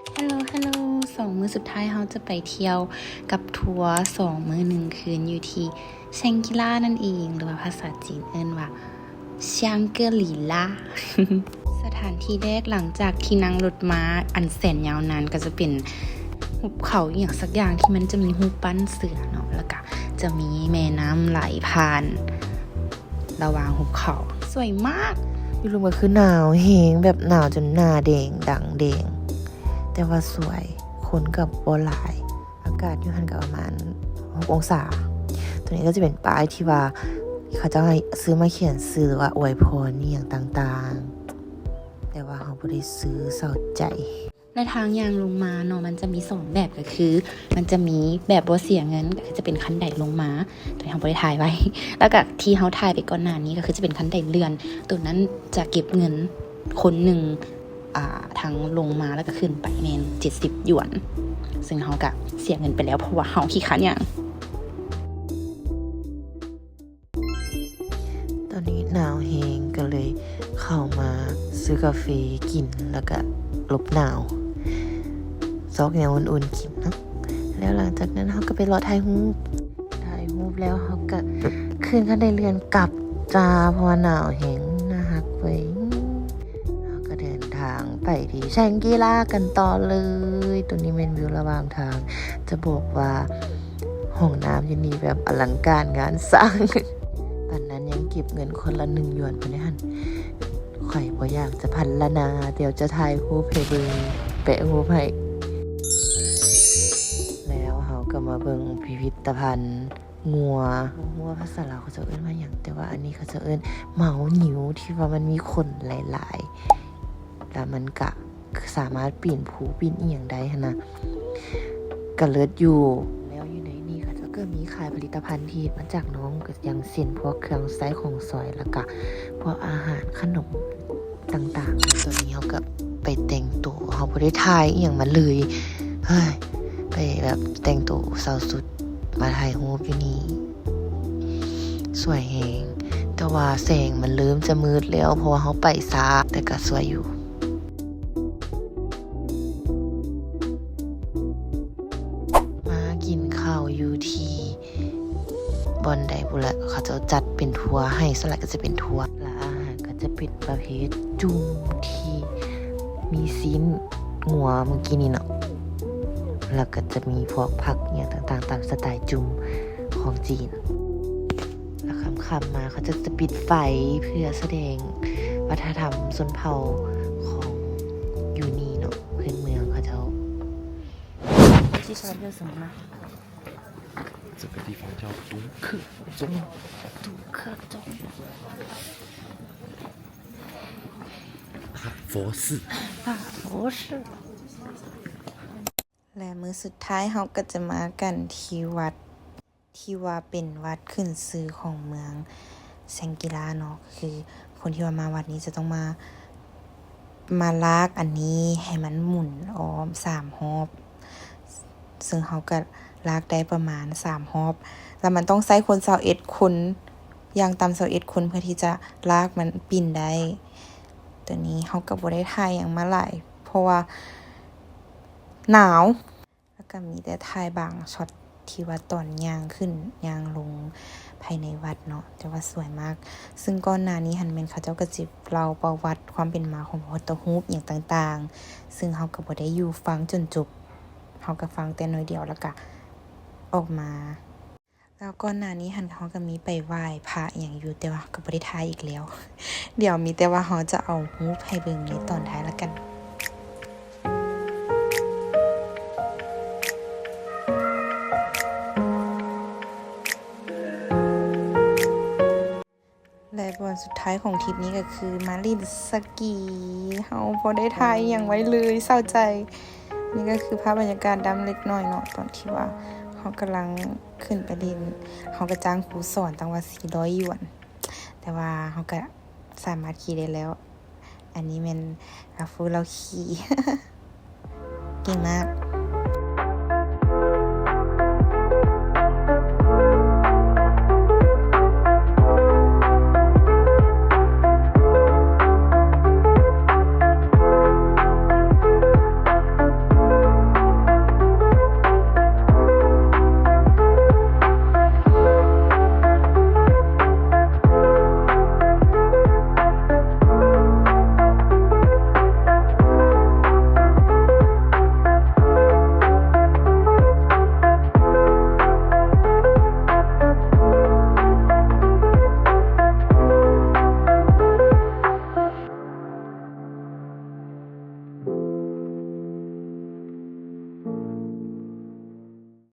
Hello Hello ສອງມື້ສຸດທ້າຍເຮົາຈະໄປທ່ຽວກັບທົວສອງມື້ໜຶ່ງຄືນຢູ່ທີ່ແຊງກິລານັ້ນເອງ ຫຼືວ່າພາສາຈີນເອີ້ນວ່າແຊງກຣີລາ. ສະຖານທີ່ແລກຫຼັງຈາກທີ່ນັ່ງລົດມາອັນແສນຍາວນານ ກໍຈະເປັນຫຸບເຂົາອີ່ຫຍັງສັກຢ່າງທີ່ມັນຈະມີຮູບປັ້ນເສືອເນາະ ແລ້ວກະຈະມີແມ່ນ້ຳໄຫຼຜ່ານ ລະຫວ່າງຫຸບເຂົາ ສວຍມາກ. ຢູ່ລຸ່ມກໍຄືໜາວແຮງ ແບບໜາວຈົນໜ້າແດງ ດັງແດງ ແຕ່ວ່າສວຍ ຄົນກໍບໍ່ຫຼາຍ. ອາກາດຢູ່ຫັ້ນກໍປະມານຫົກອົງສາ. ຕົວນີ້ກໍຈະເປັນປ້າຍທີ່ວ່າເຂົາເຈົ້າໃຫ້ຊື້ມາຂຽນຊື່ ຫຼືວ່າອວຍພອນອີ່ຫຍັງຕ່າງໆ ແຕ່ວ່າເຮົາບໍ່ໄດ້ຊື້ ເສົ້າໃຈ. ແລະທາງຍ່າງລົງມາເນາະ ມັນຈະມີສອງແບບ ກໍຄືມັນຈະມີແບບບໍ່ເສຍເງິນ ກໍຄືຈະເປັນຂັ້ນໄດລົງມາ ໂດຍເຮົາບໍ່ໄດ້ຖ່າຍໄວ້ ແລ້ວກໍທີ່ເຮົາຖ່າຍໄປກ່ອນໜ້ານີ້ ກໍຄືຈະເປັນຂັ້ນໄດເລື່ອນ ໂຕນັ້ນຈະເກັບເງິນຄົນໜຶ່ງ ອ່າ ທັງລົງມາແລ້ວກໍຂຶ້ນໄປແມ່ນເຈັດສິບຢວນ ເຊິ່ງເຮົາກໍເສຍເງິນໄປແລ້ວ ເພາະວ່າເຮົາຂີ້ຄ້ານຍ່າງ. ຕອນນີ້ໜາວແຮງ ກໍເລີຍເຂົ້າມາຊື້ກາເຟກິນ ແລ້ວກະຫຼົບໜາວ ຊອກແນວອຸ່ນໆກິນເນາະ. ແລ້ວຫຼັງຈາກນັ້ນເຮົາກໍໄປເລາະຖ່າຍຮູບ ຖ່າຍຮູບແລ້ວເຮົາກໍຂຶ້ນຄັນໄດເລື່ອນກັບຈ້າ ເພາະວ່າໜາວແຮງ ໜ້າຮັກເວີຍ. ເຮົາກໍເດີນທາງໄປທີ່ແຊງກິລາກັນຕໍ່ເລີຍ. ຕົວນີ້ແມ່ນວິວລະຫວ່າງທາງ ຈະບອກວ່າ ຫ້ອງນ້ຳຢູ່ນີ້ແບບອະລັງການງານສ້າງ ປານນັ້ນຍັງເກັບເງິນຄົນລະໜຶ່ງຢວນພຸ້ນເດ້ຫັ້ນ. ຂ້ອຍບໍ່ຢາກຈະພັນລະນາ ດຽວຈະຖ່າຍຮູບໃຫ້ເບິ່ງ ແປະຮູບໃຫ້. ແລ້ວເຮົາກໍມາເບິ່ງພິພິດຕະພັນງົວ ບໍ່ຮູ້ວ່າພາສາລາວເຂົາເຈົ້າເອີ້ນວ່າຫຍັງ ແຕ່ວ່າອັນນີ້ເຂົາເຈົ້າເອີ້ນເມົາງິ້ວ ທີ່ວ່າມັນມີຂົນຫຼາຍໆ ແລ້ວມັນກະ ສາມາດປີນພູປີນອີ່ຫຍັງໄດ້ຫັ້ນນະ ກະເລີດຢູ່. ແລ້ວຢູ່ໃນນີ້ເຂົາເຈົ້າກໍມີຂາຍຜະລິດຕະພັນທີ່ເຮັດມາຈາກນ້ອງ ກໍຢ່າງເຊັ່ນພວກເຄື່ອງໃຊ້ຂອງສອຍ ແລ້ວກະພວກອາຫານຂະໜົມຕ່າງໆ. ຕອນນີ້ເຮົາກໍໄປແຕ່ງໂຕ ເຮົາບໍ່ໄດ້ຖ່າຍອີ່ຫຍັງມາເລີຍ ເຮີ້ຍ ໄປແບບແຕ່ງໂຕເຊົາສຸດ ມາຖ່າຍຮູບຢູ່ນີ້. ສວຍແຮງ ແຕ່ວ່າແສງມັນເລີ່ມຈະມືດແລ້ວ ເພາະວ່າເຮົາໄປຊ້າ ແຕ່ກະສວຍຢູ່. ມາກິນເຂົ້າຢູ່ທີ່ບ່ອນໃດບຸລະ ເຂົາເຈົ້າຈັດເປັນທົວໃຫ້ ສ່ວນຫຼາຍກໍຈະເປັນທົວ ແລະອາຫານກໍຈະເປັນປະເພດຈຸ່ມທີ່ມີຊີ້ນງົວມື້ກີ້ນີ້ເນາະ ແລ້ວກໍຈະມີພວກຜັກອີ່ຫຍັງຕ່າງໆ ຕາມສະໄຕລ໌ຈຸ່ມຂອງຈີນ. ແລ້ວຄ່ຳໆມາເຂົາເຈົ້າຈະປິດໄຟເພື່ອສະແດງວັດທະນະທຳຊົນເຜົ່າຂອງຢູ່ນີ້ເນາະ ພື້ນເມືອງເຂົາເຈົ້າ. 这个地方叫独克宗。独克宗。大佛寺。大佛寺。 ແລະມື້ສຸດທ້າຍເຮົາກໍຈະມາກັນທີ່ວັດ ທີ່ວ່າເປັນວັດຂຶ້ນຊື່ຂອງເມືອງແຊງກິລາເນາະ ກໍຄືຄົນທີ່ວ່າມາວັດນີ້ຈະຕ້ອງມາ ມາລາກອັນນີ້ໃຫ້ມັນໝູນອ້ອມສາມຮອບ ເຊິ່ງເຮົາກໍລາກໄດ້ປະມານສາມຮອບ ແລ້ວມັນຕ້ອງໃຊ້ຄົນຊາວເອັດຄົນ ຢ່າງຕ່ຳຊາວເອັດຄົນ ເພື່ອທີ່ຈະລາກມັນປິ່ນໄດ້. ໂຕນີ້ເຮົາກໍບໍ່ໄດ້ຖ່າຍຫຍັງມາຫຼາຍ ເພາະວ່າໜາວ. ແລ້ວກໍມີແຕ່ຖ່າຍບາງຊັອດທີ່ວ່າຕອນຍ່າງຂຶ້ນຍ່າງລົງພາຍໃນວັດເນາະ ແຕ່ວ່າສວຍມາກ. ເຊິ່ງກ່ອນໜ້ານີ້ຫັ້ນແມ່ນເຂົາເຈົ້າກໍຊິເລົ່າປະຫວັດຄວາມເປັນມາຂອງພະພຸດທະຮູບຫຍັງຕ່າງໆ ເຊິ່ງເຮົາກໍບໍ່ໄດ້ຢູ່ຟັງຈົນຈົບ ເຮົາກໍຟັງແຕ່ໜ້ອຍດຽວ ແລ້ວກໍອອກມາ. ແລ້ວກ່ອນໜ້ານີ້ຫັ້ນເຮົາກໍມີໄປໄຫວ້ພະຫຍັງຢູ່ ແຕ່ວ່າກໍບໍ່ໄດ້ຖ່າຍອີກແລ້ວ. ດຽວມີແຕ່ວ່າເຮົາຈະເອົາຮູບໃຫ້ເບິ່ງໃນຕອນທ້າຍລະກັນ. ແລະບ່ອນສຸດທ້າຍຂອງທຣິບນີ້ກໍຄືມາຫຼິ້ນສະກີ. ເຮົາບໍ່ໄດ້ຖ່າຍອີ່ຫຍັງໄວ້ເລີຍ ເສົ້າໃຈ. ນີ້ກໍຄືພາບບັນຍາກາດດຳເລັກນ້ອຍເນາະ ຕອນທີ່ວ່າເຮົາກຳລັງຂຶ້ນໄປຫຼິ້ນ. ເຮົາກໍຈ້າງຄູສອນຕັ້ງວ່າສີ່ຮ້ອຍຢວນ ແຕ່ວ່າເຮົາກໍສາມາດຂີ່ໄດ້ແລ້ວ. ອັນນີ້ແມ່ນລາຟູລາວຂີ່ ເກັ່ງມາກ.